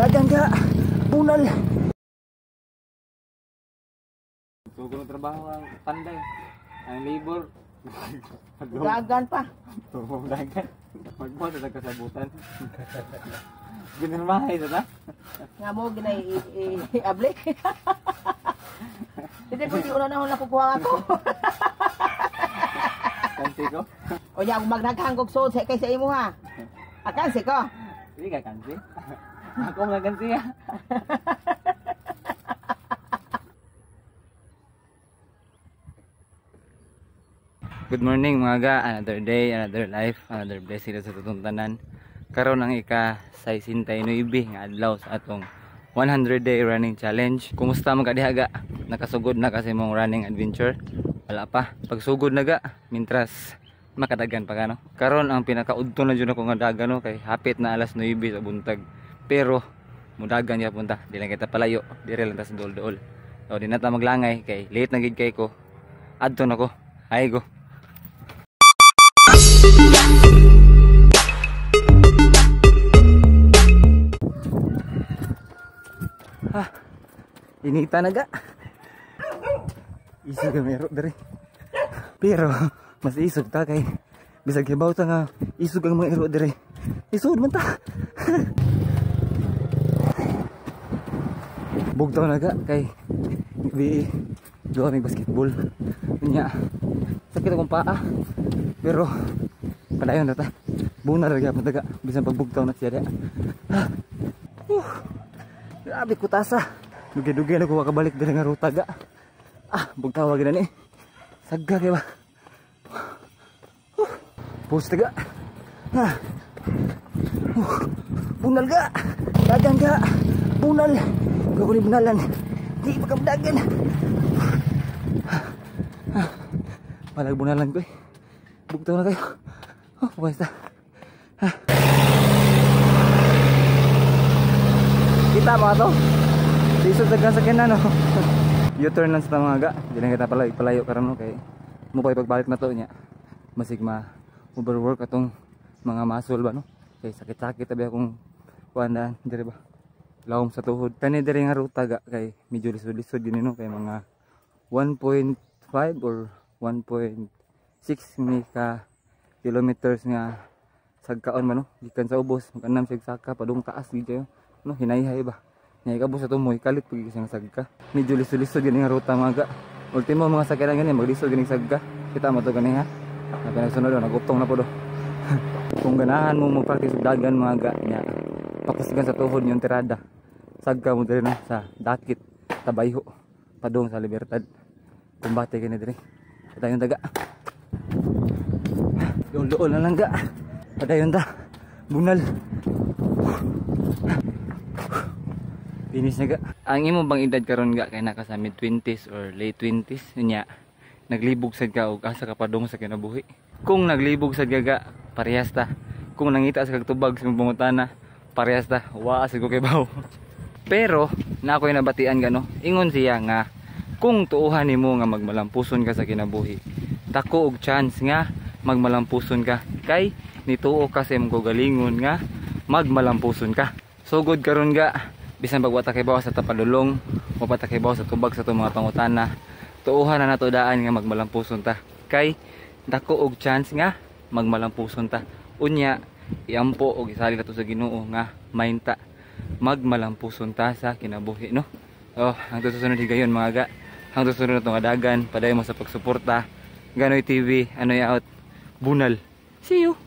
Dagan ka. Bunal. Sugod ng trabaho ang panday. Ang labor. Dagan pa. Dagan. Magbuhat sa kasabutan. Ginirmahay sa ta? Nga mo ginay i-able. Hindi ko di una na nakukuha ako. Kansi ko? O niya, kung magnaghangog suod sa kay sa imo ha. Akansi ko. Hindi ka kansi. Ako mga kansi ha. Good morning mga ga, another day, another life, another blessing sa tutuntanan. Karon ang ika 69 nga adlaw sa atong 100 day running challenge. Kumusta man ka diha ga? Nakasugod na kasi mong running adventure? Wala pa. Pagsugod na ga, mintras makadagan pa ka no. Karon ang pinakaudto na jud ako nga dagan no, kay hapit na alas 9 sa buntag. Pero mudagan gyapon ta, di lang kita palayo, dire lang ta sa duol-duol. So di na ta maglangay kay late na gid kay ko. Adto na ko. Ay go. Ah, inita na ga. Isog ang ero dere. Pero mas isog ta kay bisag hibaw ta nga isog ang mga ero dere. Isod man ta. Bugtaw na ga kay bi duha may basketball. Unya sakit akong paa. Pero padayon na ta. Bunar ra gyapon ta ga bisan pagbugtaw na siya diha. Grabe kutasa. Dugay-dugay na ko makabalik diri nga ruta ga. Ah, bugtaw gid ni. Sagga kay ba. Post ga. Ah. Bunal ga. Dagan ga. Bunal. Ko ni bunalan. Di pa kamdagan. Palag bunalan ko eh. Bugtaw na kayo. Oh, basta. Kita mga to. Lisod sa gasakyan na no. U-turn lang sa mga ga. Di lang kita pala ipalayo karon no kay mo pa ipagbalik na to niya. Masig ma overwork atong mga muscle ba no. Kay sakit-sakit tabi akong kuan daan dire ba. Lawom sa tuhod. Kani dire nga ruta ga kay medyo lisod-lisod gini no kay mga 1.5 or 1.6 ni ka kilometers nga sagkaon ba no. Gikan sa ubos makanam siya saka padung taas gid kayo no, hinayhay ba. Nya ikabos sa tumoy kalit pag isang sagka. Medyo lisod-lisod gini nga ruta mga ga. Ultimo mga sakyanan gani maglisod gini sagka. Kita mo to gani ha. Nagsunod do nagutong na po do. Kung ganahan mo mag-practice og dagan mga ga nya pakusgan sa tuhod yung tirada. Sagka mo diri na sa Dakit Tabayho padung sa Libertad. Kumbate kini diri. Padayon taga. Duol-duol na lang ga. Padayon ta. Bunal. Finish na ga. Ang imo bang edad karon ga kay naka sa mid 20s or late 20s nya naglibog sad ka og asa ka padung sa kinabuhi. Kung naglibog sad ka ga, parehas ta. Kung nangita sa kagtubag sa imong pangutana, parehas ta. Wa sad ko kay baw. Pero na ako'y nabatian ga no. Ingon siya nga kung tuohan nimo nga magmalampuson ka sa kinabuhi, dako og chance nga magmalampuson ka kay nituo ka sa imong kaugalingon nga magmalampuson ka. Sugod karon ga bisan pag wa ta kay baw sa tapadulong, wa pa ta kay baw sa tubag sa atong mga pangutana, tuohan na nato daan nga magmalampuson ta kay dako og chance nga magmalampuson ta. Unya iampo og isali nato sa Ginoo nga mainta magmalampuson ta sa kinabuhi no. Oh, hangtod sa sunod higayon mga ga. Hangtod sa sunod natong adagan, padayon mo sa pagsuporta. Ganoy TV, Anoy out. Bunal. See you.